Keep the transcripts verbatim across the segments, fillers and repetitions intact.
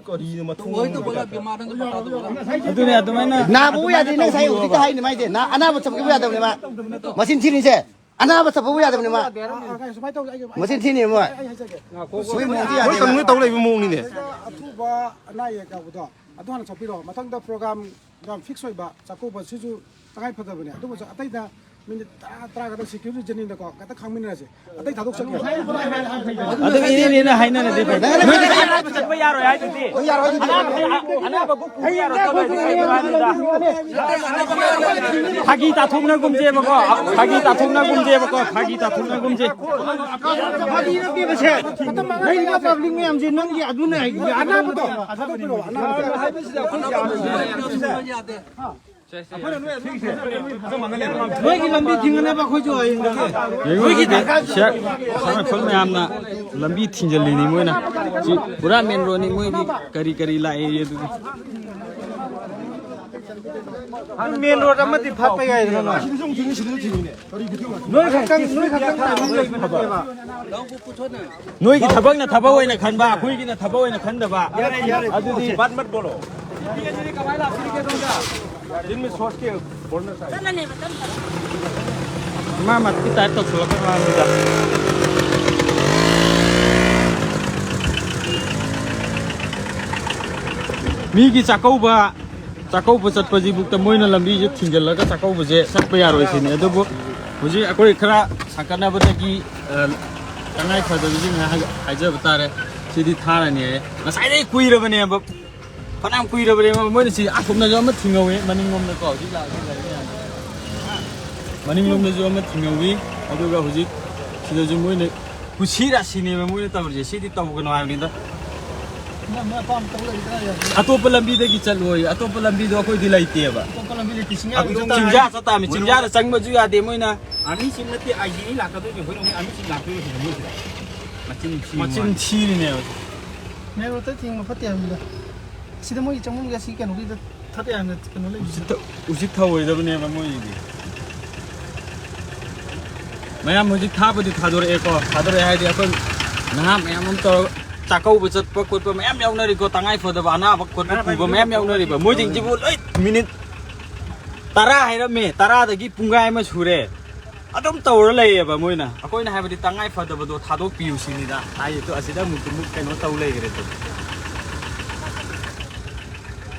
ꯀꯔꯤꯅꯣ ꯃꯊꯣꯡ ꯃꯔꯝ ꯈꯪꯗꯕ ꯇꯥꯏꯞꯇ? ꯑꯗꯨꯅꯦ ꯑꯗꯨꯃꯥꯏꯅ ꯅꯥꯕꯕꯨ ꯌꯥꯗꯦ, ꯅꯪ ꯉꯁꯥꯏ ꯍꯧꯖꯤꯛꯇ ꯍꯥꯏꯅꯤ ꯃꯥꯏꯁꯦ꯫ ꯅꯥ-, ꯑꯅꯥꯕ ꯆꯠꯄꯕꯨ ꯌꯥꯗꯕꯅꯦ ꯃꯥ꯫ ꯃꯆꯤꯟ ꯊꯤꯔꯤꯁꯦ꯫ ꯑꯅꯥꯕ ꯆꯠꯄꯕꯨ ꯌꯥꯗꯕꯅꯦ ꯃꯥ꯫ ꯑ, ꯑ, ꯁꯨꯃꯥꯏꯅ ꯇꯧꯁꯦ, ꯑꯩ, ꯑꯩ, ꯃꯆꯤꯟ ꯊꯤꯅꯤ ꯃꯣꯏ꯫ ꯑꯩ ꯍꯥꯏꯖꯒꯦ꯫ ꯃꯣꯏ ꯃꯑꯣꯡꯁꯤ ꯌꯥꯗꯦ ꯃꯣꯏ ꯃꯥ꯫ ꯀꯩꯅꯣ ꯇꯧ ꯂꯩꯕ ꯃꯑꯣꯡꯅꯤꯅꯦ꯫ ꯑꯊꯨꯕ ꯑꯅꯥ ꯑꯌꯦꯛ ꯌꯥꯎꯕꯗꯣ ꯑꯗꯨ ꯍꯥꯟꯅ ꯆꯠꯄꯤꯔꯣ꯫ ꯃꯊꯪꯗ program ꯌꯥꯝ fix ꯑꯣꯏꯕ ꯆꯥꯛꯀꯧꯕ ꯁꯤꯁꯨ ꯇꯉꯥꯏ ꯐꯗꯕꯅꯦ꯫ ꯑꯗꯨꯕꯨ ꯑꯇꯩꯗ minute ꯇꯔꯥ, ꯇꯔꯥ ꯈꯛꯇꯪ security journey ꯗꯀꯣ, ꯈꯛꯇ ꯈꯪꯃꯤꯟꯅꯔꯁꯦ꯫ ꯑꯇꯩ ꯊꯥꯗꯣꯛꯆꯈꯤꯕ꯫ ꯑꯗꯨ ꯏꯅꯦꯅ ꯍꯥꯏꯅꯔꯗꯤ ꯐꯩ꯫ ꯅꯣꯏꯗꯤ ꯆꯠꯄ ꯌꯥꯔꯣꯏ ꯍꯥꯏꯗꯨꯗꯤ꯫ ꯅꯪ ꯌꯥꯔꯣꯏ ꯍꯥꯏꯗꯨꯗꯤ꯫ ꯑꯅꯥꯕ, ꯑꯅꯥꯕ ꯒꯨꯝ ꯄꯨꯕ ꯌꯥꯔꯣꯏ ꯇꯧꯔꯗꯤ ꯀꯩꯒꯤꯅꯣ ꯍꯥꯏꯕꯗ꯫ ꯐꯥꯒꯤ ꯇꯥꯊꯣꯛꯅꯒꯨꯝꯁꯦꯕꯀꯣ꯫ ꯐꯥꯒꯤ ꯇꯥꯊꯣꯛꯅꯒꯨꯝꯁꯦꯕꯀꯣ꯫ ꯐꯥꯒꯤ ꯇꯥꯊꯣꯛꯅꯒꯨꯝꯁꯦ꯫ ꯐꯥꯒꯤ ꯅꯠꯇꯦꯕꯁꯦ꯫ ꯂꯩꯔꯤꯕ public ꯃꯌꯥꯝꯁꯦ ꯅꯪꯒꯤ ꯑꯗꯨꯅ ꯍꯥꯏ-, ꯑꯅꯥꯕꯗꯣ ꯊꯥꯗꯣꯛꯄꯤꯔꯣ, ꯑꯅꯥꯕꯗꯣ꯫ ꯅꯣꯏꯒꯤ ꯂꯝꯕꯤ ꯊꯤꯡꯒꯅꯦꯕ ꯑꯩꯈꯣꯏꯁꯨ ꯍꯌꯦꯡꯗꯒꯤ꯫ ꯌꯦꯡꯉꯨ, ꯍꯧꯖꯤꯛꯇꯤ ꯁꯤꯌꯥ-, ꯁꯥꯟꯅꯐꯝ ꯃꯌꯥꯝꯅ ꯂꯝꯕꯤ ꯊꯤꯡꯖꯤꯜꯂꯤꯅꯤ ꯃꯣꯏꯅ꯫ ꯁꯤ ꯄꯨꯔꯥ main road ꯅꯤ, ꯃꯣꯏꯒꯤ ꯀꯔꯤ ꯀꯔꯤ ꯂꯥꯛꯑꯦ ꯑꯗꯨꯗꯤ꯫ Main road ꯑꯃꯗꯤ ꯐꯠꯄ ꯌꯥꯏꯗꯅ ꯅꯣꯏ꯫ ꯅꯣꯏ ꯈꯛꯇꯪ, ꯅꯣꯏ ꯈꯛꯇꯪ ꯂꯩꯕ ꯅꯠꯇꯦꯕ꯫ ꯅꯣꯏꯒꯤ ꯊꯕꯛꯅ ꯊꯕꯛ ꯑꯣꯏꯅ ꯈꯟꯕ, ꯑꯩꯈꯣꯏꯒꯤꯅ ꯊꯕꯛ ꯑꯣꯏꯅ ꯈꯟꯗꯕ꯫ ꯌꯥꯔꯦ, ꯌꯥꯔꯦ꯫ ꯑꯗꯨꯗꯤ ꯕꯠ ꯃꯠ ꯕꯣꯂꯣ꯫ ꯏꯃꯥ ꯃꯠꯀꯤ type ꯇꯧꯁꯜꯂꯛꯀꯅꯨ ꯍꯥꯏꯕꯅꯤꯗ꯫ ꯃꯤꯒꯤ ꯆꯥꯛꯀꯧꯕ, ꯆꯥꯛꯀꯧꯕ ꯆꯠꯄꯁꯤꯕꯨꯛꯇ ꯃꯣꯏꯅ ꯂꯝꯕꯤꯁꯦ ꯊꯤꯡꯖꯤꯜꯂꯒ ꯆꯥꯛꯀꯧꯕꯁꯦ ꯆꯠꯄ ꯌꯥꯔꯣꯏ ꯁꯤꯅꯤ꯫ ꯑꯗꯨꯕꯨ ꯍꯧꯖꯤꯛ ꯑꯩꯈꯣꯏ ꯈꯔ ꯁꯥꯡꯒꯠꯅꯕꯗꯒꯤ, ꯑ, ꯇꯉꯥꯏ ꯐꯗꯕꯁꯤꯡ ꯍꯥꯏ-, ꯍꯥꯏꯖꯕ ꯇꯥꯔꯦ꯫ ꯁꯤꯗꯤ ꯊꯥꯔꯅꯤ ꯍꯥꯏꯌꯦ꯫ ꯉꯁꯥꯏꯗꯩ ꯀꯨꯏꯔꯕꯅꯦꯕ꯫ ꯐꯅꯌꯥꯝ ꯀꯨꯏꯔꯕꯅꯦꯕ꯫ ꯃꯣꯏꯅ ꯁꯤ ꯑꯁꯣꯝꯗꯁꯨ ꯑꯃ ꯊꯤꯡꯍꯧꯋꯤ, ꯃꯅꯤꯡꯂꯣꯝꯗꯀꯣ꯫ ꯍꯧꯖꯤꯛ ꯂꯥꯛꯑꯒ ꯂꯩꯔꯤ ꯃꯌꯥꯝꯁꯦ꯫ ꯃꯅꯤꯡꯂꯣꯝꯗꯁꯨ ꯑꯃ ꯊꯤꯡꯍꯧꯋꯤ꯫ ꯑꯗꯨꯒ ꯍꯧꯖꯤꯛ ꯁꯤꯗꯁꯨ ꯃꯣꯏꯅ ꯀꯨꯁꯤ ꯔꯥꯁꯤꯅꯦꯕ ꯃꯣꯏꯅ ꯇꯧꯔꯤꯁꯦ꯫ ꯁꯤꯗꯤ ꯇꯧꯒꯅꯣ ꯍꯥꯏꯕꯅꯤꯗ꯫ ꯑꯇꯣꯞꯄ ꯂꯝꯕꯤꯗꯒꯤ ꯆꯠꯂꯣꯏ꯫ ꯑꯇꯣꯞꯄ ꯂꯝꯕꯤꯗꯣ ꯑꯩꯈꯣꯏꯗꯤ ꯂꯩꯇꯦꯕ꯫ ꯑꯇꯣꯞꯄ ꯂꯝꯕꯤ ꯂꯩꯇꯦ꯫ ꯆꯤꯡꯌꯥ ꯑꯗꯨꯝ ꯆꯠ ꯇꯥꯕꯅꯤ꯫ ꯆꯤꯡꯌꯥꯗ ꯆꯪꯕꯁꯨ ꯌꯥꯗꯦ ꯃꯣꯏꯅ꯫ ꯑꯥꯔꯃꯤꯁꯤꯡ ꯅꯠꯇꯦ, ꯑꯥꯏꯖꯤꯅꯤ ꯂꯥꯛꯀꯗꯣꯏꯅꯦ꯫ ꯑꯩꯈꯣꯏꯔꯣꯝꯒꯤ ꯑꯥꯔꯃꯤꯁꯤꯡ ꯂꯥꯛꯇꯣꯏꯅꯦ ꯁꯤꯗ ꯃꯣꯏꯁꯤꯗ꯫ ꯃꯆꯤꯟ ꯊꯤꯕ ꯃꯆꯤꯟ ꯃꯣꯏ꯫ ꯊꯤꯔꯤꯅꯦꯕ꯫ Main road ꯇ ꯊꯤꯡꯕ ꯐꯠꯇꯦ ꯍꯥꯏꯕꯅꯤꯗ꯫ ꯁꯤꯗ ꯃꯣꯏꯒꯤ ꯆꯪꯐꯝꯒꯤ ꯑꯁꯤ ꯀꯩꯅꯣꯒꯤꯗ ꯊꯠꯇ ꯌꯥꯝꯅ ꯀꯩꯅꯣ ꯂꯩꯕꯁꯤꯗ꯫ ꯎꯁꯤꯠꯇ-, ꯎꯁꯤꯠ ꯊꯑꯣꯏꯗꯕꯅꯦꯕ ꯃꯣꯏꯒꯤꯗꯤ꯫ ꯃꯌꯥꯝ ꯍꯧꯖꯤꯛ ꯊꯥꯕꯨꯗꯤ ꯊꯥꯗꯣꯔꯛꯑꯦꯀꯣ꯫ ꯊꯥꯗꯣꯔꯛꯑꯦ ꯍꯥꯏꯗꯤ ꯑꯩꯈꯣꯏ ꯅꯍꯥ ꯃꯌꯥꯝ ꯑꯃ ꯇꯧꯔꯒ ꯆꯥꯛꯀꯧꯕ ꯆꯠꯄ ꯈꯣꯠꯄ ꯃꯌꯥꯝ ꯌꯥꯎꯅꯔꯤꯀꯣ, ꯇꯉꯥꯏ ꯐꯗꯕ ꯑꯅꯥꯕ ꯈꯣꯠꯄ ꯄꯨꯕ ꯃꯌꯥꯝ ꯌꯥꯎꯅꯔꯤꯕ꯫ ꯃꯣꯏꯁꯤꯡꯁꯤꯕꯨ ꯂꯣꯏ ꯃꯤꯅꯤꯠ ꯇꯔꯥ ꯍꯥꯏꯔꯝꯃꯦ, ꯇꯔꯥꯗꯒꯤ ꯄꯨꯡꯈꯥꯏ ꯑꯃ ꯁꯨꯔꯦ꯫ ꯑꯗꯨꯝ ꯇꯧꯔ ꯂꯩꯌꯦꯕ ꯃꯣꯏꯅ꯫ ꯑꯩꯈꯣꯏꯅ ꯍꯥꯏꯕꯗꯤ ꯇꯉꯥꯏ ꯐꯗꯕꯗꯣ ꯊꯥꯗꯣꯛꯄꯤꯌꯨ ꯁꯤꯅꯤꯗ ꯍꯥꯏꯔꯤꯗꯣ꯫ ꯑꯁꯤꯗ ꯑꯃꯨꯛ ꯑꯃꯨꯛ ꯀꯩꯅꯣ ꯇꯧ ꯂꯩꯈ꯭ꯔꯦ ꯑꯗꯨꯝ꯫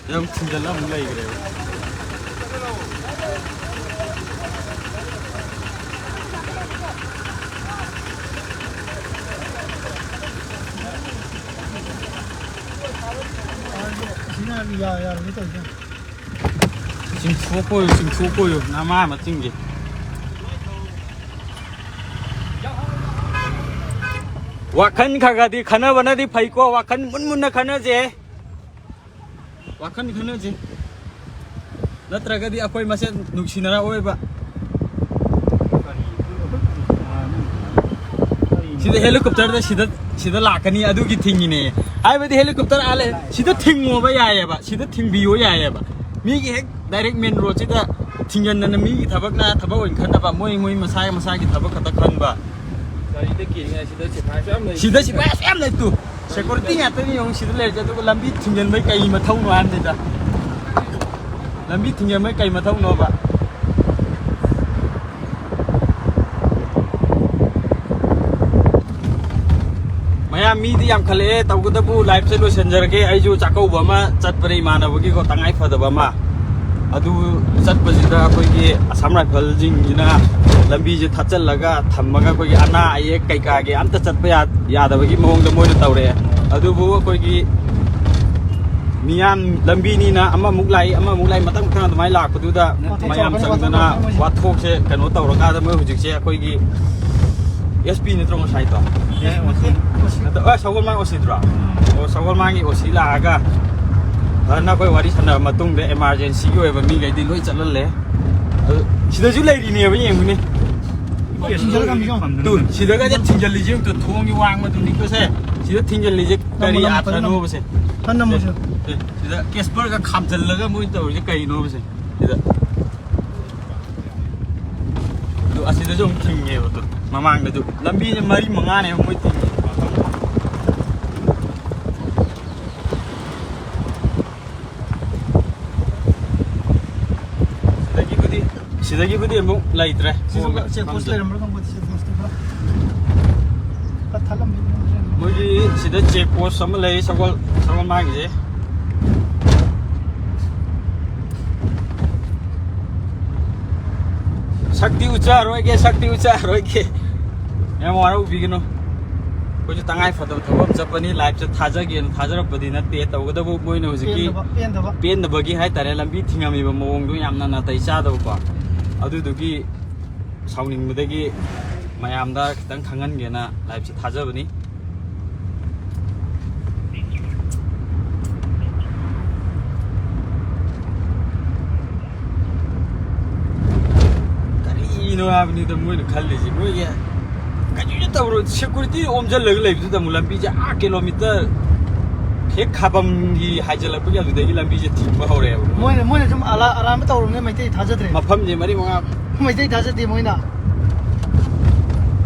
ꯑꯗꯨꯝ ꯊꯤꯡꯖꯤꯜꯂ ꯑꯃꯨꯛ ꯂꯩꯈ꯭ꯔꯦꯕ꯫ ꯆꯤꯡꯊꯣꯛꯄ ꯑꯣꯏꯌꯨ, ꯆꯤꯡꯊꯣꯛꯄ ꯑꯣꯏꯌꯨ, ꯅꯃꯥ ꯃꯆꯤꯡꯒꯤ꯫ ꯋꯥꯈꯜ ꯈꯔ ꯈꯔꯗꯤ ꯈꯟꯅꯕꯅꯗꯤ ꯐꯩꯀꯣ, ꯋꯥꯈꯜ ꯃꯨꯟ ꯃꯨꯟꯅ ꯈꯟꯅꯁꯦ꯫ ꯋꯥꯈꯜ ꯈꯟꯅꯁꯤ꯫ ꯅꯠꯇ꯭ꯔꯒꯗꯤ ꯑꯩꯈꯣꯏ ꯃꯁꯦꯟ ꯅꯨꯡꯁꯤꯅꯔꯛꯑꯣꯏꯕ꯫ ꯁꯤꯗ ꯍꯦꯂꯤꯀꯣꯞꯇꯔꯗ ꯁꯤꯗ, ꯁꯤꯗ ꯂꯥꯛꯀꯅꯤ, ꯑꯗꯨꯒꯤ ꯊꯤꯡꯉꯤꯅꯦ꯫ ꯍꯥꯏꯕꯗꯤ ꯍꯦꯂꯤꯀꯣꯞꯇꯔ ꯑꯥ ꯂꯩ, ꯁꯤꯗ ꯊꯤꯡꯉꯣꯕ ꯌꯥꯏꯑꯕ, ꯁꯤꯗ ꯊꯤꯡꯕꯤꯌꯣ ꯌꯥꯏꯑꯕ꯫ ꯃꯤꯒꯤ ꯍꯦꯛ ꯗꯥꯏꯔꯦꯛ ꯃꯦꯟ ꯔꯣꯗꯁꯤꯗ ꯊꯤꯡꯖꯤꯟꯗꯅ ꯃꯤꯒꯤ ꯊꯕꯛꯅ ꯊꯕꯛ ꯑꯣꯏꯅ ꯈꯟꯅꯕ, ꯃꯣꯏ ꯃꯣꯏ ꯃꯁꯥꯒꯤ ꯃꯁꯥꯒꯤ ꯊꯕꯛ ꯈꯛꯇ ꯈꯟꯕ꯫ ꯒꯥꯔꯤꯗ ꯀꯤꯔꯤꯉꯩ ꯁꯤꯗ ꯁꯤꯐꯥꯏꯁꯨ ꯌꯥꯝ ꯂꯩ꯫ ꯁꯤꯗ ꯁꯤꯐꯥꯏꯁꯨ ꯌꯥꯝ ꯂꯩ ꯇꯨ꯫ ꯁꯦꯀꯨꯔꯤꯇꯤ ꯉꯥꯛꯇꯅꯤ ꯌꯦꯡꯉꯨ ꯁꯤꯗ ꯂꯩꯔꯤꯁꯦ꯫ ꯑꯗꯨꯒ ꯂꯝꯕꯤ ꯊꯤꯡꯖꯤꯟꯕꯩ ꯀꯩ ꯃꯊꯧꯅꯣ ꯍꯥꯏꯕꯅꯤꯗ꯫ ꯂꯝꯕꯤ ꯊꯤꯡꯖꯤꯟꯕꯩ ꯀꯩ ꯃꯊꯧꯅꯣꯕ? ꯃꯌꯥꯝ ꯃꯤꯗꯤ ꯌꯥꯝꯈꯠꯂꯛꯑꯦ꯫ ꯇꯧꯒꯗꯕꯨ ꯂꯥꯏꯐꯁꯦ ꯂꯣꯏꯁꯤꯟꯖꯔꯒꯦ꯫ ꯑꯩꯁꯨ ꯆꯥꯛꯀꯧꯕ ꯑꯃ ꯆꯠꯄꯅꯦ ꯏꯃꯥꯟꯅꯕꯒꯤꯀꯣ, ꯇꯉꯥꯏ ꯐꯗꯕ ꯑꯃ꯫ ꯑꯗꯨ ꯆꯠꯄꯁꯤꯗ ꯑꯩꯈꯣꯏꯒꯤ ꯑꯁꯥꯝ ꯔꯥꯏꯐꯜꯁꯤꯡꯁꯤꯅ ꯂꯝꯕꯤꯁꯦ ꯊꯠꯆꯜꯂꯒ ꯊꯝꯃꯒ ꯑꯩꯈꯣꯏꯒꯤ ꯑꯅꯥ ꯑꯌꯦꯛ ꯀꯩꯀꯥꯒꯤ ꯑꯝꯇ ꯆꯠꯄ ꯌꯥ-, ꯌꯥꯗꯕꯒꯤ ꯃꯑꯣꯡꯗ ꯃꯣꯏꯅ ꯇꯧꯔꯛꯑꯦ꯫ ꯑꯗꯨꯕꯨ ꯑꯩꯈꯣꯏꯒꯤ ꯃꯤꯌꯥꯝ ꯂꯝꯕꯤꯅꯤꯅ ꯑꯃꯃꯨꯛ ꯂꯥꯛꯏ, ꯑꯃꯃꯨꯛ ꯂꯥꯛꯏ, ꯃꯊꯪ ꯃꯊꯪ ꯑꯗꯨꯃꯥꯏꯅ ꯂꯥꯛꯄꯗꯨꯗ ꯃꯌꯥꯝ ꯆꯪꯗꯅ ꯋꯥꯊꯣꯛꯁꯦ ꯀꯩꯅꯣ ꯇꯧꯔꯀꯥꯟꯗ ꯃꯣꯏ ꯍꯧꯖꯤꯛꯁꯦ ꯑꯩꯈꯣꯏꯒꯤ ꯑꯦꯁ ꯄꯤ ꯅꯠꯇ꯭ꯔꯣ ꯉꯁꯥꯏꯗꯣ? ꯑꯦ, ꯑꯣ ꯁꯤ꯫ ꯅꯠꯇ-, ꯑ, ꯁꯒꯣꯜꯃꯥꯡ ꯑꯣ ꯁꯤꯗ꯭ꯔꯣ? ꯑꯣ, ꯁꯒꯣꯜꯃꯥꯡꯒꯤ ꯑꯣ ꯁꯤ ꯂꯥꯛꯑꯒ ꯐꯖꯅ ꯑꯩꯈꯣꯏ ꯋꯥꯔꯤ ꯁꯥꯟꯅꯔꯕ ꯃꯇꯨꯡꯗ ꯏꯃꯥꯔꯖꯦꯟꯁꯤꯒꯤ ꯑꯣꯏꯕ ꯃꯤꯈꯩꯗꯤ ꯂꯣꯏ ꯆꯠꯍꯜꯂꯦ꯫ ꯑꯗꯨ ꯁꯤꯗꯁꯨ ꯂꯩꯔꯤꯅꯦꯕ, ꯌꯦꯡꯉꯨꯅꯦ꯫ ꯇꯨ, ꯁꯤꯗꯒꯗꯤ ꯊꯤꯡꯖꯤꯜꯂꯤꯁꯦ ꯑꯝꯇ ꯊꯣꯡꯒꯤ ꯋꯥꯡꯃꯗꯨꯅꯤꯀꯣ ꯁꯦ꯫ ꯁꯤꯗ ꯊꯤꯡꯖꯤꯜꯂꯤꯁꯦ ꯀꯔꯤ ꯅꯝꯃꯣ, ꯅꯝꯃꯣ, ꯐꯖꯅ ꯑꯥꯔꯊꯅꯣꯕ ꯁꯦ? ꯐꯖꯅ ꯅꯝꯃꯣ ꯁꯦ꯫ ꯑꯦ, ꯁꯤꯗ ꯀꯦꯁꯄꯔꯒ ꯈꯥꯝꯖꯜꯂꯒ ꯃꯣꯏ ꯇꯧꯔꯤꯁꯦ ꯀꯩꯅꯣꯕ ꯁꯦ? ꯁꯤꯗ꯫ ꯑꯗꯨ ꯑꯁꯤꯗꯁꯨ ꯑꯃꯨꯛ ꯊꯤꯡꯉꯦꯕ꯫ ꯑꯗꯨ ꯃꯃꯥꯡꯗꯁꯨ ꯂꯝꯕꯤꯁꯦ ꯃꯔꯤ ꯃꯉꯥꯅꯦꯕ ꯃꯣꯏ ꯊꯤꯡꯉꯤ꯫ ꯑꯗꯒꯤꯕꯨꯗꯤ ꯑꯃꯨꯛ ꯂꯩꯇ꯭ꯔꯦ꯫ ꯁꯤꯁꯨ ꯈꯣꯡꯅ ꯆꯦꯛ ꯄꯣꯁ ꯈꯪꯗꯦ꯫ ꯂꯩꯔꯝꯕ꯭ꯔꯥ ꯈꯪꯄꯣꯠꯇꯦ, ꯆꯦꯛ ꯄꯣꯁꯇꯨ ꯈꯔ ꯈꯔ ꯊꯠꯂꯝꯃꯦ꯫ ꯃꯣꯏꯒꯤ ꯁꯤꯗ ꯆꯦꯛ ꯄꯣꯁ ꯑꯃ ꯂꯩ, ꯁꯒꯣꯜ ꯁꯒꯣꯜ ꯃꯥꯡꯒꯤꯁꯦ꯫ ꯁꯛꯇꯤ ꯎꯠꯆꯔꯣꯏꯒꯦ, ꯁꯛꯇꯤ ꯎꯠꯆꯔꯣꯏꯒꯦ꯫ ꯌꯥꯝ ꯋꯥꯔꯧꯕꯤꯒꯅꯨ꯫ ꯑꯩꯈꯣꯏꯁꯨ ꯇꯉꯥꯏ ꯐꯗꯕ ꯊꯕꯛ ꯑꯃ ꯆꯠꯄꯅꯤ, ꯂꯥꯏꯐꯁꯦ ꯊꯥꯖꯒꯦꯅ ꯊꯥꯖꯔꯛꯄꯗꯤ ꯅꯠꯇꯦ꯫ ꯇꯧꯒꯗꯕꯨ ꯃꯣꯏꯅ ꯍꯧꯖꯤꯛꯀꯤ ꯄꯦꯟꯗꯕ, ꯄꯦꯟꯗꯕ꯫ ꯄꯦꯟꯗꯕꯒꯤ ꯍꯥꯏꯇꯥꯔꯦ, ꯂꯝꯕꯤ ꯊꯤꯡꯉꯝꯃꯤꯕ ꯃꯑꯣꯡꯗꯣ ꯌꯥꯝꯅ ꯅꯥꯇꯩ ꯆꯥꯗꯕꯀꯣ꯫ ꯑꯗꯨꯗꯨꯒꯤ ꯁꯥꯎꯅꯤꯡꯕꯗꯒꯤ ꯃꯌꯥꯝꯗ ꯈꯤꯇꯪ ꯈꯪꯍꯟꯒꯦꯅ ꯂꯥꯏꯐꯁꯦ ꯊꯥꯖꯕꯅꯤ꯫ ꯀꯔꯤꯅꯣ ꯍꯥꯏꯕꯅꯤꯗ ꯃꯣꯏꯅ ꯈꯜꯂꯤꯁꯦ? ꯃꯣꯏꯒꯤ ꯀꯔꯤꯁꯨ ꯇꯧꯔꯣꯏ, ꯁꯦꯀꯨꯔꯤꯇꯤ ꯑꯣꯝꯁꯤꯜꯂꯒ ꯂꯩꯕꯗꯨꯗ ꯑꯃꯨꯛ ꯂꯝꯕꯤꯁꯦ ꯑꯥ ꯀꯤꯂꯣꯃꯤꯇꯔ ꯍꯦꯛ ꯈꯥꯕꯝꯒꯤ ꯍꯥꯏꯖꯤꯜꯂꯛꯄꯒꯤ ꯑꯗꯨꯗꯒꯤ ꯂꯝꯕꯤꯁꯦ ꯊꯤꯡꯕ ꯍꯧꯔꯛꯑꯦꯕ ꯃꯣꯏꯅ꯫ ꯃꯣꯏꯅ, ꯃꯣꯏꯅ ꯁꯨꯝ ꯑꯂꯥ-, ꯑꯔꯥꯟꯕ ꯇꯧꯔꯕꯅꯤꯅ ꯃꯩꯇꯩ ꯊꯥꯖꯗ꯭ꯔꯦ꯫ ꯃꯐꯝꯁꯦ ꯃꯔꯤ ꯃꯉꯥ꯫ ꯃꯩꯇꯩ ꯊꯥꯖꯗꯦ ꯃꯣꯏꯅ꯫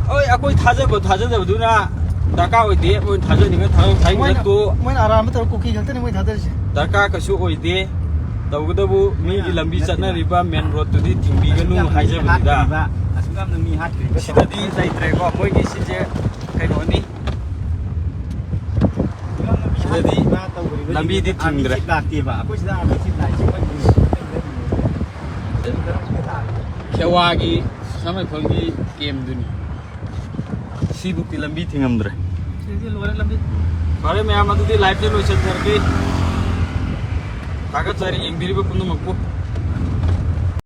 ꯍꯣꯏ, ꯑꯩꯈꯣꯏ ꯊꯥꯖꯕ ꯊꯥꯖꯗꯕꯗꯨꯅ ꯗꯔꯀꯥꯔ ꯑꯣꯏꯗꯦ꯫ ꯃꯣꯏꯅ ꯊꯥꯖꯅꯤꯡꯉ ꯊꯥꯖꯧ, ꯊꯥꯖꯅꯤꯡꯉ ꯃꯣꯏꯅ, ꯇꯣꯛꯑꯣ꯫ ꯃꯣꯏꯅ ꯑꯔꯥꯟꯕ ꯇꯧꯔ ꯀꯨꯀꯤ ꯈꯛꯇꯅꯤ ꯃꯣꯏ ꯊꯥꯗꯔꯤꯁꯦ꯫ ꯗꯔꯀꯥꯔ ꯀꯩꯁꯨ ꯑꯣꯏꯗꯦ꯫ ꯇꯧꯕꯇꯕꯨ ꯃꯤꯒꯤ ꯂꯝꯕꯤ ꯆꯠꯅꯔꯤꯕ ꯃꯦꯟ ꯔꯣꯗꯇꯨꯗꯤ ꯊꯤꯡꯕꯤꯒꯅꯨ ꯍꯥꯏꯖꯕꯅꯤꯗ꯫ ꯑꯁꯨꯛ ꯌꯥꯝꯅ ꯃꯤ ꯍꯥꯠꯈ꯭ꯔꯤꯕ ꯁꯤꯗꯗꯤ ꯂꯩꯇ꯭ꯔꯦꯀꯣ, ꯃꯣꯏꯒꯤ ꯁꯤꯁꯦ ꯀꯩꯅꯣꯅꯤ꯫ ꯁꯤꯗꯗꯤ ꯂꯝꯕꯤꯗꯤ ꯊꯤꯡꯗ꯭ꯔꯦ꯫ ꯂꯥꯛꯇꯦꯕ꯫ ꯑꯩꯈꯣꯏ ꯁꯤꯗ ꯑꯥꯔꯃꯤ ꯆꯤꯞ ꯂꯥꯛꯏꯁꯦ ꯑꯩꯈꯣꯏ ꯈꯦꯋꯥꯒꯤ ꯁꯥꯃꯩꯐꯝꯒꯤ ꯀꯦꯝꯗꯨꯅꯤ꯫ ꯁꯤꯕꯨꯛꯇꯤ ꯂꯝꯕꯤ ꯊꯤꯡꯉꯝꯗ꯭ꯔꯦ꯫ ꯁꯤꯗꯤ ꯂꯣꯏꯔꯦ ꯂꯝꯕꯤ꯫ ꯐꯔꯦ ꯃꯌꯥꯝ, ꯑꯗꯨꯗꯤ ꯂꯥꯏꯐꯁꯦ ꯂꯣꯏꯁꯤꯟꯖꯔꯒꯦ꯫ ꯊꯥꯒꯠꯆꯔꯤ ꯌꯦꯡꯕꯤꯔꯤꯕ ꯄꯨꯝꯅꯃꯛꯄꯨ꯫